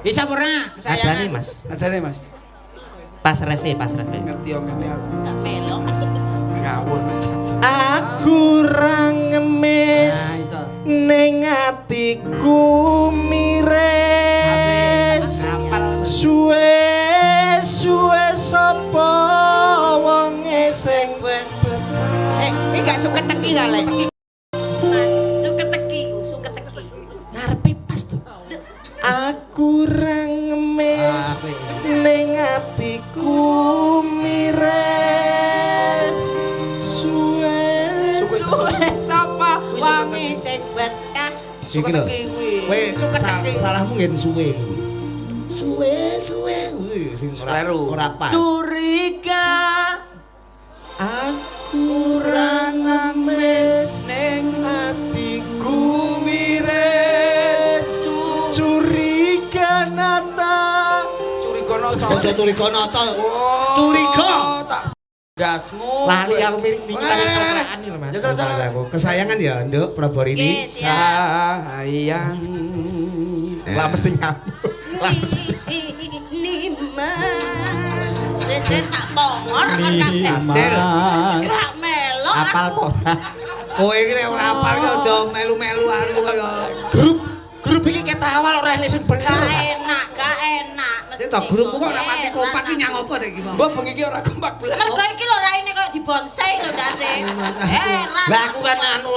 Bisa ora? Nadane, Kesayangan. Mas. Nadane, Mas. Pas refe, pas refe. Ngerti yo ngene aku. Gak melok. Ngawur caca. Aku ra ngemis Nah, iso. ning atiku miris. Apal. Suwe suwe sapa wonge sing Eh, iki gak suka teki ta, Lek? Mas, suket teki ku, suket teki. Ngarepe pas tuh. Aku ra ngemis ning atiku miris. Suwe Suwe sapa wonge sing betah? Iki lho. Teki kuwi. Kowe Suket teki. Salahmu ngen suwe kuwi. Suwe suwe kuwi sing ora Kleru. Ora pas. Curiga. Aku ra ngemis Ning atiku miris. Curiga nata. Curiga nata. Aja curiga nata. Oh, Curiga. Tak dasmu. Lali aku mirip wingi Ora, ora, ora, ora. perasaan lho, Mas. Ya, salah, salah. Aku kesayangan ya, Nduk Proborini. Nggih, siap. Sayang. Lah mesti ngamuk. Lah mesti Ini Mas. Sese tak pongor kon kabeh. Gak melok apal aku. po ora. Kowe iki nek ora apal ki aja melu-melu aku kaya Grup grup iki ket awal ora enek sing bener. Gak enak, gak enak mesti. Sing to grupku kok ora pati Heran kompak ki aku. nyang apa ta iki, Bang? Mbok bengi iki ora kompak blas. Mergo iki lho raine koyo dibonsai lho ndase. Heran. Lah aku kan anu